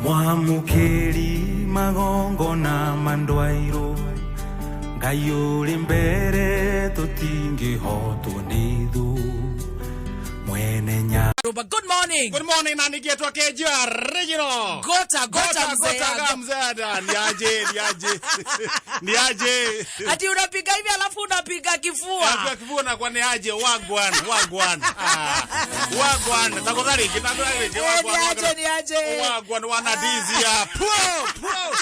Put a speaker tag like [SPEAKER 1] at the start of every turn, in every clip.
[SPEAKER 1] Mwamũkĩri magongona mandwairũ Ngai ũrĩ mbere tũtingĩhotwo nĩ thũ mwene nya
[SPEAKER 2] Good morning.
[SPEAKER 3] Good morning na nikietwa KG original.
[SPEAKER 2] Gota gota mzee.
[SPEAKER 3] Gota mzee da niaje niaje. Niaje.
[SPEAKER 2] Ati unapiga hivi alafu unapiga kifua.
[SPEAKER 3] Napiga kifua na kwa niaje wagwan wagwan. Ah. Wagwan tafadhali tafadhali
[SPEAKER 2] Eh,
[SPEAKER 3] wagwan.
[SPEAKER 2] niaje niaje.
[SPEAKER 3] Wagwan wana dizi ya. Pro pro.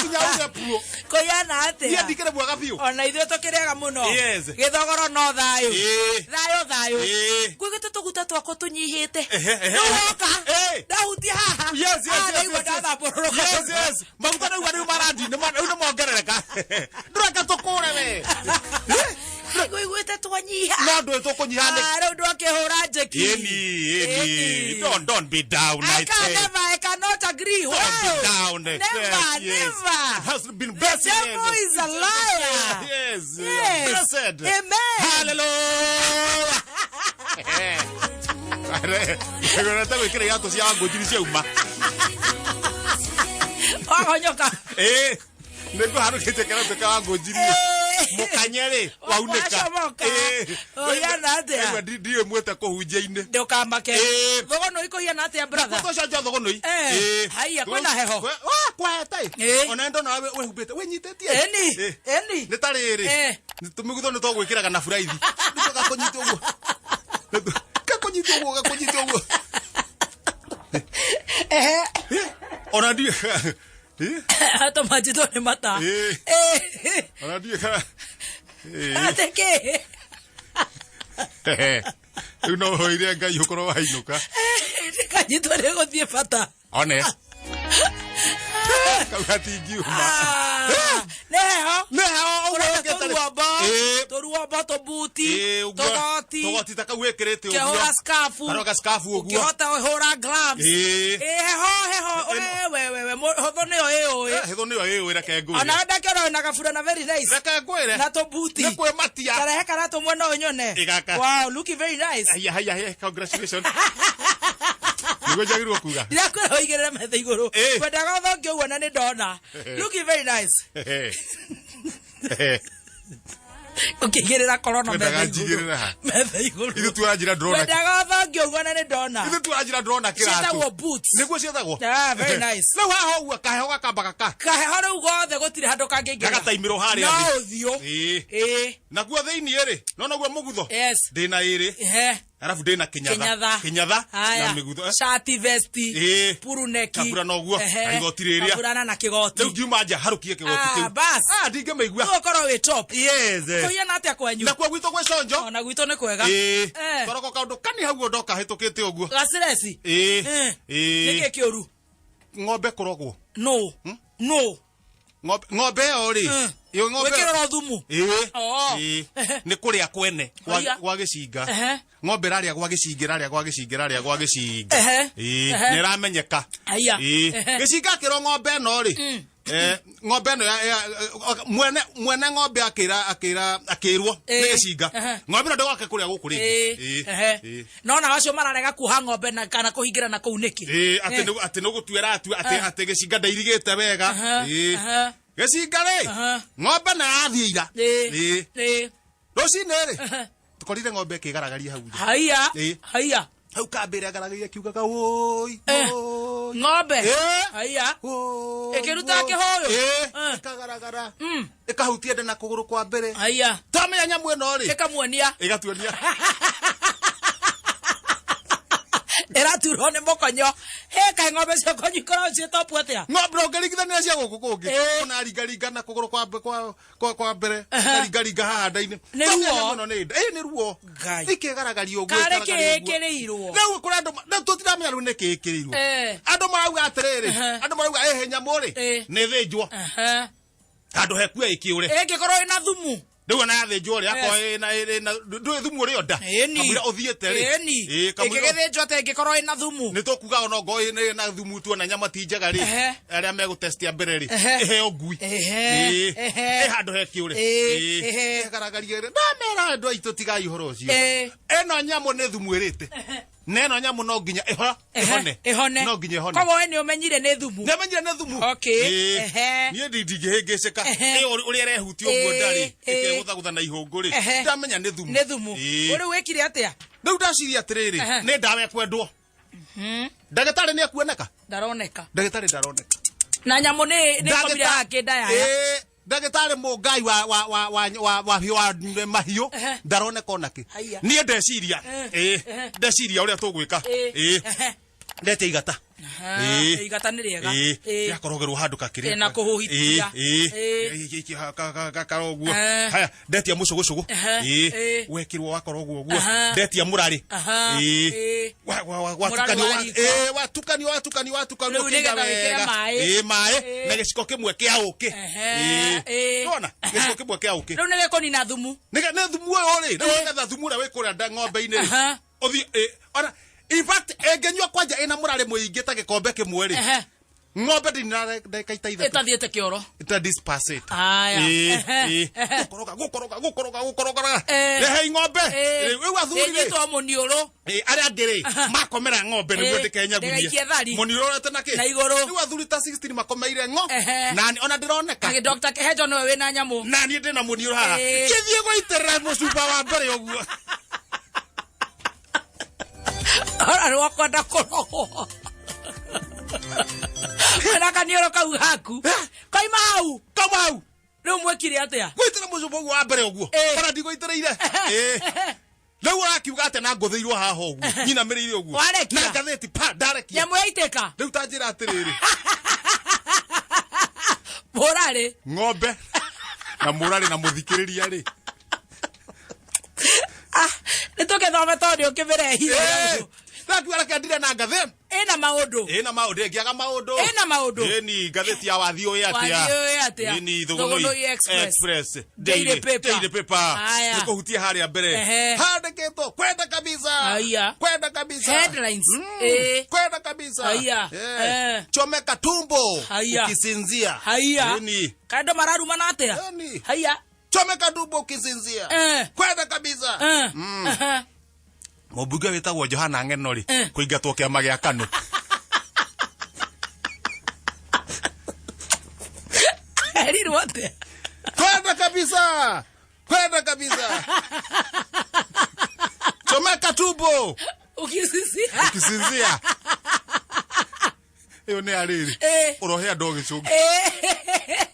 [SPEAKER 3] Nginya pro.
[SPEAKER 2] Koyana
[SPEAKER 3] Niĩ
[SPEAKER 2] atia.
[SPEAKER 3] ndikĩrĩ mwega biũ.
[SPEAKER 2] Ona ithuĩ tũkĩrĩaga mũno.
[SPEAKER 3] Yes.
[SPEAKER 2] Gĩthogoro no thayũ.
[SPEAKER 3] Ĩĩ.
[SPEAKER 2] Thayũ thayũ.
[SPEAKER 3] Ĩĩ.
[SPEAKER 2] Ngwĩgĩte tũguta twakwa tũnyihĩte.
[SPEAKER 3] Ehe, ehe.
[SPEAKER 2] Rĩu woka.
[SPEAKER 3] Ĩĩ.
[SPEAKER 2] Ndahutia haha.
[SPEAKER 3] Yes, yes,
[SPEAKER 2] Ah,
[SPEAKER 3] yes,
[SPEAKER 2] ndaigua
[SPEAKER 3] yes, yes.
[SPEAKER 2] ndatambũrũrũka.
[SPEAKER 3] Yes, yes. Maguta rĩu rĩu marandi rĩu nĩ mongerereka. Ndũreka tũkũre we.
[SPEAKER 2] Ngũiguĩte twanyiha.
[SPEAKER 3] No ndũĩ tũkũnyiha nĩ
[SPEAKER 2] Ah, rĩu ndwakĩhũra njeki.
[SPEAKER 3] Ĩni, ĩni. Don't don't be down,
[SPEAKER 2] I
[SPEAKER 3] I
[SPEAKER 2] can
[SPEAKER 3] say.
[SPEAKER 2] never, I cannot agree.
[SPEAKER 3] Don't
[SPEAKER 2] Wow.
[SPEAKER 3] be down.
[SPEAKER 2] Never,
[SPEAKER 3] Yes, yes.
[SPEAKER 2] never.
[SPEAKER 3] Has been blessed.
[SPEAKER 2] The devil is a liar.
[SPEAKER 3] Yes.
[SPEAKER 2] Yes.
[SPEAKER 3] Blessed.
[SPEAKER 2] Amen.
[SPEAKER 3] Hallelujah. Ngorete gwĩkĩra iratũ cia ngũnjiri ciauma.
[SPEAKER 2] Wahonyoka.
[SPEAKER 3] Ĩĩ. Nĩngũharũkĩtie kĩratũ kĩa ngũnjiri. Mũkanye rĩ, waunĩka.
[SPEAKER 2] Wacomoka.
[SPEAKER 3] Ĩĩ.
[SPEAKER 2] Ũhiana atĩa?
[SPEAKER 3] Rĩu ndiũĩ mwĩte kũhunjia-inĩ.
[SPEAKER 2] Ndũkamake.
[SPEAKER 3] Ĩĩ.
[SPEAKER 2] Thogono ikũhiana atĩa brother?
[SPEAKER 3] Tũcenjia thogonoi.
[SPEAKER 2] Eh, haiya, kwĩna heho.
[SPEAKER 3] Kwaheta
[SPEAKER 2] Ĩĩ.
[SPEAKER 3] Ona ndona wĩhumbĩte wĩnyitĩtie.
[SPEAKER 2] Ĩni.
[SPEAKER 3] Ĩĩ.
[SPEAKER 2] Ĩni.
[SPEAKER 3] Nĩ ta rĩrĩ.
[SPEAKER 2] Eh.
[SPEAKER 3] Tũmĩgutho nĩ tũgwĩkĩraga na buraithi. Nĩguo gakũnyita ũguo. Gakũnyita ũguo gakũnyita ũguo.
[SPEAKER 2] Ehe.
[SPEAKER 3] Eh, Ona ndiũ. Eh,
[SPEAKER 2] Tũmanjitwo nĩ mata.
[SPEAKER 3] Ĩĩ.
[SPEAKER 2] Ĩĩ.
[SPEAKER 3] Ona ndiũ kana. Eh.
[SPEAKER 2] Atĩ kĩ?
[SPEAKER 3] Rĩu no hoire Ngai ũkorwo wainũka.
[SPEAKER 2] Ndĩkanyitwo nĩ gũthiĩ bata.
[SPEAKER 3] One. Kau gatingiuma.
[SPEAKER 2] Ah, Nĩ heho.
[SPEAKER 3] Nĩ heho ũguo
[SPEAKER 2] Ũrenda
[SPEAKER 3] ũkĩte rĩ.
[SPEAKER 2] tũruombo.
[SPEAKER 3] Ĩĩ.
[SPEAKER 2] Tũruombo, tũbuti,
[SPEAKER 3] Ĩĩ, ũguo.
[SPEAKER 2] tũgoti.
[SPEAKER 3] Tũgoti ta kau wĩkĩrĩte ũguo.
[SPEAKER 2] Ũkĩhũra scarf.
[SPEAKER 3] Karũga scarf ũguo.
[SPEAKER 2] Ũkĩhota ũhũra gloves.
[SPEAKER 3] Ĩĩ.
[SPEAKER 2] Ĩĩ, heho heho
[SPEAKER 3] Ĩno-
[SPEAKER 2] we we we hotho nĩyo ĩũĩ.
[SPEAKER 3] Eh, Hitho nĩyo ĩũĩ reke ngwĩre.
[SPEAKER 2] Ona ndakĩona wĩna gaburana very nice.
[SPEAKER 3] Reke ngwĩre.
[SPEAKER 2] Na tũbuti.
[SPEAKER 3] Nĩ kwĩmatia.
[SPEAKER 2] Karehe karatũ mwena ũyũ nyone.
[SPEAKER 3] Ĩ gaka.
[SPEAKER 2] Wow, looking very nice.
[SPEAKER 3] Haiya haiya haiya congratulations. Nĩguo njagĩrĩirwo kuga.
[SPEAKER 2] Ndirakwĩra ũigĩrĩre metha igũrũ.
[SPEAKER 3] Ĩ.
[SPEAKER 2] Ngwendaga ũthonge ũguo na nĩ ndona. Looking very nice. Ũkĩigĩrĩra korona
[SPEAKER 3] Ngwendaga
[SPEAKER 2] metha igũrũ.
[SPEAKER 3] njigĩrĩre ha?
[SPEAKER 2] Metha igũrũ.
[SPEAKER 3] Ithuĩ turanjĩra ndũrona.
[SPEAKER 2] Ngwendaga ũthonge ũguo na nĩ ndona.
[SPEAKER 3] Ithuĩ turanjĩra ndũrona kĩratũ.
[SPEAKER 2] Ciĩtagwo boots.
[SPEAKER 3] Nĩguo ciĩtagwo.
[SPEAKER 2] Ah, very nice.
[SPEAKER 3] Rĩu haha ũguo kaheho gakamba gaka.
[SPEAKER 2] Kaheho rĩu gothe gũtirĩ handũ kangĩingĩra.
[SPEAKER 3] Gagataimĩrwo harĩa
[SPEAKER 2] No
[SPEAKER 3] thĩ.
[SPEAKER 2] ũthiũ.
[SPEAKER 3] Ĩĩ.
[SPEAKER 2] Ĩĩ.
[SPEAKER 3] Naguo thĩiniĩ rĩ, no naguo mũgutho.
[SPEAKER 2] Yes.
[SPEAKER 3] Ndĩna ĩrĩ.
[SPEAKER 2] Ehe.
[SPEAKER 3] Arabu ndĩna kĩnyatha.
[SPEAKER 2] Kĩnyatha.
[SPEAKER 3] Kĩnyatha
[SPEAKER 2] Haya.
[SPEAKER 3] na mĩgutho. Eh,
[SPEAKER 2] Shati vesti.
[SPEAKER 3] Ĩĩ.
[SPEAKER 2] Puruneki.
[SPEAKER 3] Kaburana ũguo,
[SPEAKER 2] Ehe.
[SPEAKER 3] na igoti rĩrĩa.
[SPEAKER 2] Kaburana na kĩgoti.
[SPEAKER 3] Rĩu ngiuma nja harũkie kĩgoti
[SPEAKER 2] Ah,
[SPEAKER 3] kĩu.
[SPEAKER 2] bas.
[SPEAKER 3] Ah, ndingĩmĩigua.
[SPEAKER 2] Rĩu ũkorwo wĩ top.
[SPEAKER 3] Yes.
[SPEAKER 2] Kũhiana atĩa kwanyu?
[SPEAKER 3] Nakuo gwitũ gwĩ conjo.
[SPEAKER 2] Ona gwitũ nĩ kwega.
[SPEAKER 3] Ĩĩ.
[SPEAKER 2] Eh.
[SPEAKER 3] Toroko kaũndũ kani hau ndoka hĩtũkĩte ũguo.
[SPEAKER 2] Gacireci.
[SPEAKER 3] Ĩĩ.
[SPEAKER 2] Eh.
[SPEAKER 3] Ĩĩ.
[SPEAKER 2] Nĩkĩ kĩũru?
[SPEAKER 3] Ng'ombe kũrogwo.
[SPEAKER 2] No. No.
[SPEAKER 3] Ng'ombe ng'ombe ĩyo rĩ.
[SPEAKER 2] Eh.
[SPEAKER 3] Ĩyo ng'ombe.
[SPEAKER 2] Gwĩkĩrĩrwo thumu.
[SPEAKER 3] Ĩĩ.
[SPEAKER 2] Oh.
[SPEAKER 3] Ĩĩ. Nĩ kũrĩa kwene gwa
[SPEAKER 2] Haiya.
[SPEAKER 3] gwa gĩcinga.
[SPEAKER 2] Ehe.
[SPEAKER 3] Ng'ombe ĩrarĩa gwa gĩcinga ĩrarĩa gwa gĩcinga ĩrarĩa gwa gĩcinga.
[SPEAKER 2] Ehe.
[SPEAKER 3] Ĩĩ.
[SPEAKER 2] Ehe.
[SPEAKER 3] Nĩ ĩramenyeka.
[SPEAKER 2] Haiya.
[SPEAKER 3] Ĩĩ.
[SPEAKER 2] Ehe.
[SPEAKER 3] Gĩcinga kĩrwo ng'ombe ĩno rĩ. Eh, ng'ombe ĩno mwene mwene ng'ombe akĩra akĩra akĩrwo nĩ
[SPEAKER 2] Ĩĩ.
[SPEAKER 3] gĩcinga.
[SPEAKER 2] Ehe.
[SPEAKER 3] Ng'ombe ĩno ndĩgoke kũrĩa gũkũ rĩngĩ.
[SPEAKER 2] Ĩĩ.
[SPEAKER 3] Ĩĩ.
[SPEAKER 2] Ehe.
[SPEAKER 3] Ĩĩ.
[SPEAKER 2] No na acio mararega kuoha ng'ombe na kana kũhingĩra na kũu nĩkĩ?
[SPEAKER 3] Ĩĩ, atĩ
[SPEAKER 2] Eh.
[SPEAKER 3] atĩ nĩ gũtuĩra atua atĩ
[SPEAKER 2] Eh.
[SPEAKER 3] atĩ gĩcinga ndairigĩte wega.
[SPEAKER 2] Aha,
[SPEAKER 3] Ĩĩ.
[SPEAKER 2] aha.
[SPEAKER 3] Gĩcinga rĩ,
[SPEAKER 2] Aha.
[SPEAKER 3] ng'ombe na yathiĩ ira.
[SPEAKER 2] Ĩĩ.
[SPEAKER 3] Ĩĩ.
[SPEAKER 2] Ĩĩ.
[SPEAKER 3] Rũcinĩ rĩ, tũkorire ng'ombe ĩkĩgaragaria hau nja.
[SPEAKER 2] Haiya.
[SPEAKER 3] Ĩĩ.
[SPEAKER 2] Haiya.
[SPEAKER 3] Hau kambĩ ĩragaragaria ĩkiugaga wũi.
[SPEAKER 2] Eh.
[SPEAKER 3] wũi,
[SPEAKER 2] Ng'ombe.
[SPEAKER 3] Ĩĩ.
[SPEAKER 2] Haiya.
[SPEAKER 3] wũi,
[SPEAKER 2] Ĩkĩruta
[SPEAKER 3] wũi.
[SPEAKER 2] kĩhũyũ?
[SPEAKER 3] Ĩĩ.
[SPEAKER 2] Eh.
[SPEAKER 3] Ĩkagaragara. Ĩkahutia nda na kũgũrũ kwa mbere.
[SPEAKER 2] Haiya.
[SPEAKER 3] Twamenya nyamũ ĩno rĩ.
[SPEAKER 2] Ĩkamuonia.
[SPEAKER 3] Ĩgatuonia.
[SPEAKER 2] Ĩraturwo nĩ mũkonyo. Hĩ kaĩ ng'ombe cia kwanyu ikoragwo ciĩ topu atĩa?
[SPEAKER 3] Ng'ombe ũngĩringithania cia gũkũ kũngĩ.
[SPEAKER 2] Ĩĩ.
[SPEAKER 3] Ona ringaringa na kũgũrũ kwa kwa kwa kwa mbere.
[SPEAKER 2] Aha.
[SPEAKER 3] Ringaringa haha nda-inĩ.
[SPEAKER 2] Nĩ
[SPEAKER 3] Twamenya
[SPEAKER 2] ruo.
[SPEAKER 3] nyamũ ĩno nĩ nda. Ĩĩ nĩ ruo.
[SPEAKER 2] Ngai.
[SPEAKER 3] Ĩkĩgaragaria ũguo.
[SPEAKER 2] Karĩ
[SPEAKER 3] ĩkaragaria ũguo.
[SPEAKER 2] kĩĩkĩrĩirwo.
[SPEAKER 3] Rĩu kũrĩ andũ rĩu tũtiramenya rĩu nĩ kĩĩ ĩkĩrĩirwo.
[SPEAKER 2] Eh.
[SPEAKER 3] Andũ marauga atĩrĩrĩ,
[SPEAKER 2] Aha.
[SPEAKER 3] andũ marauga ĩhĩ nyamũ rĩ,
[SPEAKER 2] Ĩĩ.
[SPEAKER 3] nĩ thĩnjwo.
[SPEAKER 2] Aha.
[SPEAKER 3] Handũ hekue ĩkĩũre.
[SPEAKER 2] Ĩngĩkorwo ĩna thumu.
[SPEAKER 3] Rĩu ona yathĩnjwo rĩ, akorwo ĩna ĩna ndũĩ thumu ũrĩ o nda.
[SPEAKER 2] Ĩni.
[SPEAKER 3] Kamũira ũthiĩte rĩ.
[SPEAKER 2] Ĩni.
[SPEAKER 3] Ĩĩ, kamũira
[SPEAKER 2] Ĩngĩgĩthĩnjwo atĩa ĩngĩkorwo ĩna thumu?
[SPEAKER 3] nä tå kuga ona ngoo ä na thumu tuona nyama ti njega rä
[SPEAKER 2] Ehe.
[SPEAKER 3] arä a megå mbere rä
[SPEAKER 2] Ehe.
[SPEAKER 3] ĩheo ngui
[SPEAKER 2] Ehe. Ehe.
[SPEAKER 3] ä handå he kä å re
[SPEAKER 2] Ĩĩ. Ehe.
[SPEAKER 3] garagaria ndamera andå aitå tigai å horo å cio
[SPEAKER 2] Ĩĩ.
[SPEAKER 3] ĩno nyamũ nĩ thumu ĩrĩte. Na ĩno nyamũ no nginya ĩhone.
[SPEAKER 2] Ĩhone.
[SPEAKER 3] No nginya ĩhone.
[SPEAKER 2] Koguo we nĩ ũmenyire nĩ thumu.
[SPEAKER 3] Nĩamenyire nĩ thumu.
[SPEAKER 2] Okay.
[SPEAKER 3] Ĩĩ.
[SPEAKER 2] Ehe.
[SPEAKER 3] Niĩ ndingĩhĩngĩcĩka.
[SPEAKER 2] Ehe.
[SPEAKER 3] Ĩ, ũrĩa ĩrehutia ũguo
[SPEAKER 2] Ĩĩ,
[SPEAKER 3] ndarĩ
[SPEAKER 2] ĩĩ.
[SPEAKER 3] ĩkegũthagũtha na ihũngũ rĩ,
[SPEAKER 2] Ehe.
[SPEAKER 3] ndamenya nĩ thumu.
[SPEAKER 2] Nĩ thumu.
[SPEAKER 3] Ĩĩ.
[SPEAKER 2] Rĩu wĩkire atĩa?
[SPEAKER 3] Rĩu ndaciria atĩrĩrĩ,
[SPEAKER 2] Ehe.
[SPEAKER 3] nĩ ndawa ĩkwendwo. Ndagĩtarĩ nĩ ekuoneka.
[SPEAKER 2] Ndaroneka.
[SPEAKER 3] Ndagĩtarĩ ndaroneka.
[SPEAKER 2] Na nyamũ nĩ ĩkomire haha kĩnda yaya.
[SPEAKER 3] Ĩĩ, ndagĩtarĩ mũngai wa wa wa wa wa wa wa mahiũ
[SPEAKER 2] Ehe.
[SPEAKER 3] ndaroneka onakĩ.
[SPEAKER 2] Haiya.
[SPEAKER 3] Niĩ ndeciria,
[SPEAKER 2] Ehe.
[SPEAKER 3] ĩĩ, ndeciria ũrĩa tũgwĩka.
[SPEAKER 2] Ĩĩ.
[SPEAKER 3] Ĩĩ.
[SPEAKER 2] Ehe.
[SPEAKER 3] Ndete igata. Ĩĩ.
[SPEAKER 2] Igata nĩ rĩega.
[SPEAKER 3] Ĩĩ.
[SPEAKER 2] Ĩĩ.
[SPEAKER 3] Rĩakorogerwo handũ kakĩrĩa.
[SPEAKER 2] Ĩĩ, na kũhuhithia.
[SPEAKER 3] Ĩĩ,
[SPEAKER 2] Ĩĩ.
[SPEAKER 3] ĩĩ. Gakara ũguo.
[SPEAKER 2] Ehe.
[SPEAKER 3] Haya, ndetia mũcũgũcũgũ.
[SPEAKER 2] Ehe.
[SPEAKER 3] Ĩĩ.
[SPEAKER 2] Ĩĩ.
[SPEAKER 3] Wekĩrwo wakorwo ũguo ũguo.
[SPEAKER 2] Aha.
[SPEAKER 3] Ndetia mũrarĩ.
[SPEAKER 2] Aha.
[SPEAKER 3] Ĩĩ.
[SPEAKER 2] Ĩĩ.
[SPEAKER 3] Wa- wa- wa-
[SPEAKER 2] Mũrarĩ
[SPEAKER 3] watukanio
[SPEAKER 2] wa
[SPEAKER 3] wa-
[SPEAKER 2] riko.
[SPEAKER 3] Ĩĩ, watukanio watukanio watukanio
[SPEAKER 2] Rĩu
[SPEAKER 3] ũkĩiga
[SPEAKER 2] nĩgetha wĩkĩre
[SPEAKER 3] wega.
[SPEAKER 2] maĩ.
[SPEAKER 3] Ĩĩ, maĩ
[SPEAKER 2] Ĩĩ.
[SPEAKER 3] na gĩciko kĩmwe kĩa ũkĩ.
[SPEAKER 2] Ehe.
[SPEAKER 3] Ĩĩ.
[SPEAKER 2] Ĩĩ.
[SPEAKER 3] Nĩwona? Gĩciko kĩmwe kĩa ũkĩ.
[SPEAKER 2] Rĩu nĩ gĩkũnina thumu.
[SPEAKER 3] Nĩge nĩ thumu ũyũ rĩ, rĩu nĩgetha thumu ũrĩa wĩ kũrĩa ng'ombe-inĩ rĩ.
[SPEAKER 2] Aha.
[SPEAKER 3] Ũthiĩ ĩ, ona in fact ĩngĩnyua kwanja ĩna mũrarĩ mũingĩ ta gĩkombe kĩmwe rĩ.
[SPEAKER 2] Ehe.
[SPEAKER 3] Ng'ombe ndĩnina ndagĩka ita ithatũ.
[SPEAKER 2] Ĩtathiĩte kĩoro.
[SPEAKER 3] Ita disperse it.
[SPEAKER 2] Aya.
[SPEAKER 3] Ĩĩ,
[SPEAKER 2] Ehe.
[SPEAKER 3] ĩĩ.
[SPEAKER 2] Ehe.
[SPEAKER 3] Gũkoroga, gũkoroga, gũkoroga, gũkoroga.
[SPEAKER 2] Ĩĩ.
[SPEAKER 3] Rehei ng'ombe.
[SPEAKER 2] Ĩĩ.
[SPEAKER 3] Rĩu athuri rĩ.
[SPEAKER 2] Ĩnyitwo mũniũrũ.
[SPEAKER 3] Ĩ, arĩa angĩ rĩ makomera ng'ombe nĩguo
[SPEAKER 2] Ĩĩ,
[SPEAKER 3] ndĩkenyagurie
[SPEAKER 2] ndĩgaikie thari.
[SPEAKER 3] mũniũrũ ũrete na kĩ
[SPEAKER 2] Na igũrũ.
[SPEAKER 3] rĩu athuri ta 16 makomeire ng'o
[SPEAKER 2] Ehe.
[SPEAKER 3] na ona ndĩroneka
[SPEAKER 2] Agĩ Dr. Kĩhenjo nĩwe wĩna nyamũ.
[SPEAKER 3] na niĩ ndĩna mũniũrũ haha
[SPEAKER 2] Ĩĩ.
[SPEAKER 3] ngĩthiĩ gũitĩrĩra mũcuba wa mbere ũguo.
[SPEAKER 2] Ora rwakwenda kũrogwo. Wĩna kaniũrũ kau gaku. Koima hau.
[SPEAKER 3] Kauma hau.
[SPEAKER 2] Rĩu mwĩkire atĩa?
[SPEAKER 3] Gũitĩra mũcuba ũguo wa mbere ũguo.
[SPEAKER 2] Ĩĩ.
[SPEAKER 3] Ona ndigũitĩrĩire. Ĩĩ. Rĩu ũrakiuga atĩa na ngũthĩirwo haha ũguo nyinamĩrĩire ũguo
[SPEAKER 2] Warekia?
[SPEAKER 3] na ngathĩti pa ndarekia.
[SPEAKER 2] Nyamũ yaitĩka.
[SPEAKER 3] Rĩu ta njĩra atĩrĩrĩ,
[SPEAKER 2] Mũrarĩ.
[SPEAKER 3] Ng'ombe na mũrarĩ na mũthikĩrĩria rĩ.
[SPEAKER 2] Ah, nĩ tũgĩthome tondũ nĩ ũkĩmĩrehire.
[SPEAKER 3] Ĩĩ. Ndakiuga reke ndire na ngathĩti.
[SPEAKER 2] Ĩna maũndũ.
[SPEAKER 3] Ĩna maũndũ, ĩngĩaga maũndũ.
[SPEAKER 2] Ĩna maũndũ.
[SPEAKER 3] Ĩni ngathĩti ya Wathiĩ ũĩ atĩa.
[SPEAKER 2] Wathiĩ ũĩ atĩa.
[SPEAKER 3] Ĩni
[SPEAKER 2] Thũgũnũi
[SPEAKER 3] Thũgũnũi
[SPEAKER 2] Express.
[SPEAKER 3] Express.
[SPEAKER 2] Daily paper.
[SPEAKER 3] Daily paper.
[SPEAKER 2] Aya.
[SPEAKER 3] Nĩ kũhutia harĩa mbere.
[SPEAKER 2] Ehe.
[SPEAKER 3] Handĩkĩtwo kwenda kabisa.
[SPEAKER 2] Aya.
[SPEAKER 3] Kwenda kabisa.
[SPEAKER 2] Headlines. Ĩĩ.
[SPEAKER 3] Kwenda kabisa.
[SPEAKER 2] Aya.
[SPEAKER 3] Eh.
[SPEAKER 2] Eh.
[SPEAKER 3] Chomeka tumbo.
[SPEAKER 2] Aya.
[SPEAKER 3] Ukisinzia.
[SPEAKER 2] Haiya.
[SPEAKER 3] Ĩni.
[SPEAKER 2] Kaĩ andũ mararumana atĩa?
[SPEAKER 3] Ĩni.
[SPEAKER 2] Haiya.
[SPEAKER 3] Chomeka tumbo ukisinzia.
[SPEAKER 2] Eh.
[SPEAKER 3] Kwenda kabisa.
[SPEAKER 2] Eh. Ehe.
[SPEAKER 3] Mũmbunge wĩtagwo Johana Ng'eno rĩ,
[SPEAKER 2] Eh.
[SPEAKER 3] kũingatwo kĩama gĩa KANU.
[SPEAKER 2] Erirwo atĩa?
[SPEAKER 3] Kwenda kabisa. Kwenda kabisa. Chomeka tumbo.
[SPEAKER 2] Ukisinzia.
[SPEAKER 3] Ukisinzia. Ĩyo nĩ arĩrĩ.
[SPEAKER 2] Eh.
[SPEAKER 3] Ũrohe andũ gĩcũngĩ.
[SPEAKER 2] Eh.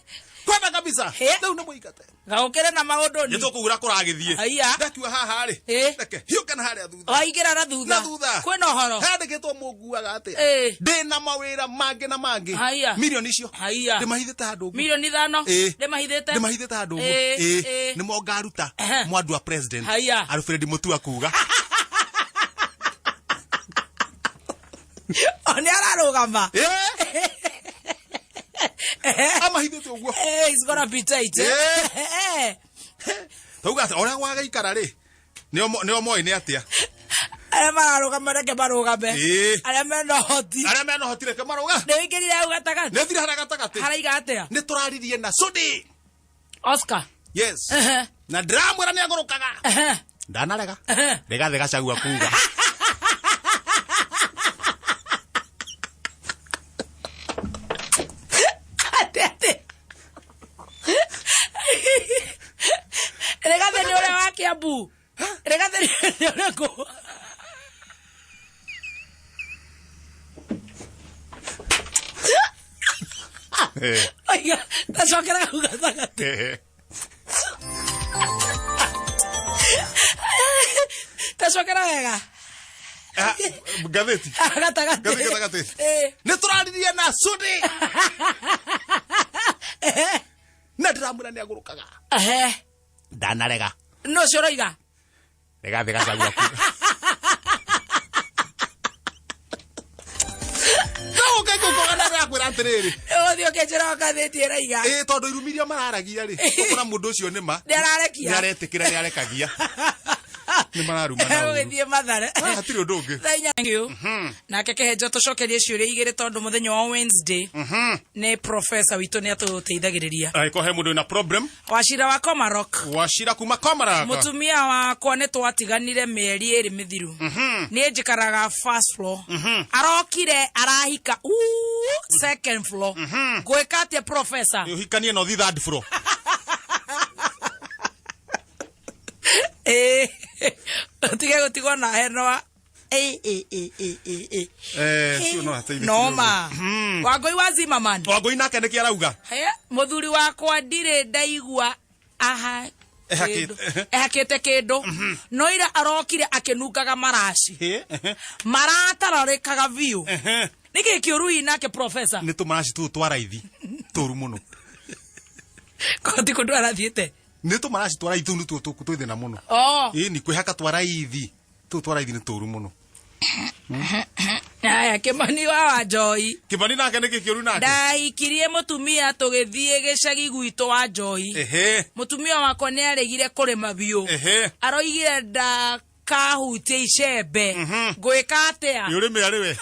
[SPEAKER 3] Kwenda kabisa.
[SPEAKER 2] Eh.
[SPEAKER 3] Rĩu nĩ mũingate.
[SPEAKER 2] Gaũkĩre na maũndũ
[SPEAKER 3] Nĩ
[SPEAKER 2] ni.
[SPEAKER 3] tũkũgura kũragĩthiĩ.
[SPEAKER 2] Haiya.
[SPEAKER 3] Ndakiuga haha rĩ.
[SPEAKER 2] Eh.
[SPEAKER 3] Reke hiũke na harĩa thutha.
[SPEAKER 2] Waingĩra na thutha.
[SPEAKER 3] Na thutha.
[SPEAKER 2] Kwĩna ũhoro.
[SPEAKER 3] Handĩkĩtwo mũnguaga atĩa.
[SPEAKER 2] Eh.
[SPEAKER 3] Ndĩna mawĩra mangĩ na mangĩ.
[SPEAKER 2] Haiya.
[SPEAKER 3] Milioni icio.
[SPEAKER 2] Haiya.
[SPEAKER 3] Ndĩmahithĩte handũ ũguo.
[SPEAKER 2] Milioni ithano.
[SPEAKER 3] Ĩĩ.
[SPEAKER 2] Ndĩmahithĩte.
[SPEAKER 3] Ndĩmahithĩte handũ ũguo.
[SPEAKER 2] Ĩĩ,
[SPEAKER 3] Ĩĩ.
[SPEAKER 2] ĩĩ.
[SPEAKER 3] Nĩmo ngaruta.
[SPEAKER 2] Ehe.
[SPEAKER 3] Mwandũ wa president.
[SPEAKER 2] Haiya.
[SPEAKER 3] Alfred Mutua kuga.
[SPEAKER 2] O nĩ ararũgama.
[SPEAKER 3] Ĩĩ. Amahithĩte ũguo.
[SPEAKER 2] Eh, it's gonna be tight.
[SPEAKER 3] Eh.
[SPEAKER 2] Eh.
[SPEAKER 3] Tauga atĩ ũrĩa gwagĩikara rĩ nĩo moĩ nĩ atĩa.
[SPEAKER 2] Arĩa mararũgama reke marũgame.
[SPEAKER 3] Ĩĩ.
[SPEAKER 2] Arĩa mena ũhoti.
[SPEAKER 3] Arĩa mena ũhoti reke marũga.
[SPEAKER 2] Nĩ ũingĩrire hau gatagatĩ.
[SPEAKER 3] Nĩ thire harĩa gatagatĩ.
[SPEAKER 2] Haraiga atĩa?
[SPEAKER 3] Nĩ tũraririe na Sudi.
[SPEAKER 2] Oscar.
[SPEAKER 3] Yes.
[SPEAKER 2] Ehe.
[SPEAKER 3] Na ndĩramwĩra nĩ agũrũkaga.
[SPEAKER 2] Ehe.
[SPEAKER 3] Ndanarega.
[SPEAKER 2] Ehe.
[SPEAKER 3] Rigathĩ Gachagua kuga.
[SPEAKER 2] Atĩ atĩ. Rigathĩ nĩ ũrĩa wa Kiambu. Rigathĩ nĩ ũrĩkũ?
[SPEAKER 3] Eh.
[SPEAKER 2] Oiga, tacokera hau gatagatĩ.
[SPEAKER 3] Eh.
[SPEAKER 2] Tacokera wega.
[SPEAKER 3] Ah, ngathĩti.
[SPEAKER 2] Gatagatĩ.
[SPEAKER 3] Ngathĩti gatagatĩ.
[SPEAKER 2] Ĩĩ.
[SPEAKER 3] Nĩ tũraririe na Sudi. Na ndĩramwĩra nĩ agũrũkaga.
[SPEAKER 2] Ehe.
[SPEAKER 3] Ndanarega.
[SPEAKER 2] Nũ ũcio ũroiga?
[SPEAKER 3] Rigathĩ Gachagua kuga. No ũke kũkũgana ndĩrakwĩra atĩrĩrĩ.
[SPEAKER 2] Ũgũthiĩ ũkĩnjĩra o ngathĩti ĩraiga.
[SPEAKER 3] Ĩĩ tondũ irumi iria mararagia rĩ, ũkona mũndũ ũcio nĩ ma.
[SPEAKER 2] Nĩ ararekia.
[SPEAKER 3] Nĩ aretĩkĩra nĩ arekagia. Nĩ mararumana ũru.
[SPEAKER 2] Gũgĩthiĩ Mathare.
[SPEAKER 3] Ah, hatirĩ ũndũ ũngĩ.
[SPEAKER 2] Thaa 4. Thank you. Nake kĩhenjo tũcokerie ciũria igĩrĩ tondũ mũthenya wa Wednesday nĩ professor witũ nĩ atũteithagĩrĩria.
[SPEAKER 3] Angĩkorwo he mũndũ wĩna problem.
[SPEAKER 2] Wacira wa Komarok.
[SPEAKER 3] Wacira kuma Komarok.
[SPEAKER 2] Mũtumia wakwa nĩ twatiganire mĩeri 2 mĩthiru. Niĩ njikaraga first floor. Arokire arahika uu, second floor. Ngwĩka atĩa, professor?
[SPEAKER 3] Ũhikanie na ũthiĩ third floor.
[SPEAKER 2] Ĩĩ. Tige gũtigwo na henwa. Ĩ, ĩ, ĩ, ĩ, ĩ, ĩ.
[SPEAKER 3] Cio no ateithĩkire.
[SPEAKER 2] Noma. Wangũi wa Zimmerman.
[SPEAKER 3] Wangũi nake nĩkĩ arauga?
[SPEAKER 2] He, mũthuri wakwa ndirĩ ndaigua aha
[SPEAKER 3] Ehakĩte.
[SPEAKER 2] kĩndũ- ehakĩte kĩndũ no ira arokire akĩnungaga maraci maratararĩkaga biũ. Nĩkĩ kĩũru hihi nake, professor?
[SPEAKER 3] Nĩ tũmaraci tũu twa raithi tũru mũno.
[SPEAKER 2] Koti kũndũ arathiĩte.
[SPEAKER 3] Nĩ tũmaraci twa raithi tũu nĩtuo twĩ thĩna mũno.
[SPEAKER 2] Oh.
[SPEAKER 3] Ĩni kwĩhaka twa raithi tũu twa raithi nĩ tũru mũno.
[SPEAKER 2] Aya, Kĩmani wa Wanjoi.
[SPEAKER 3] Kĩmani nake nĩkĩ kĩũru nake?
[SPEAKER 2] Ndahikirie mũtumia tũgĩthiĩ gĩcagi gwitũ wa Njoi. Mũtumia wakwa nĩ aregire kũrĩma biũ. Aroigire ndakahutie icembe. Ngwĩka atĩa?
[SPEAKER 3] Nĩ ũrĩme arĩ we.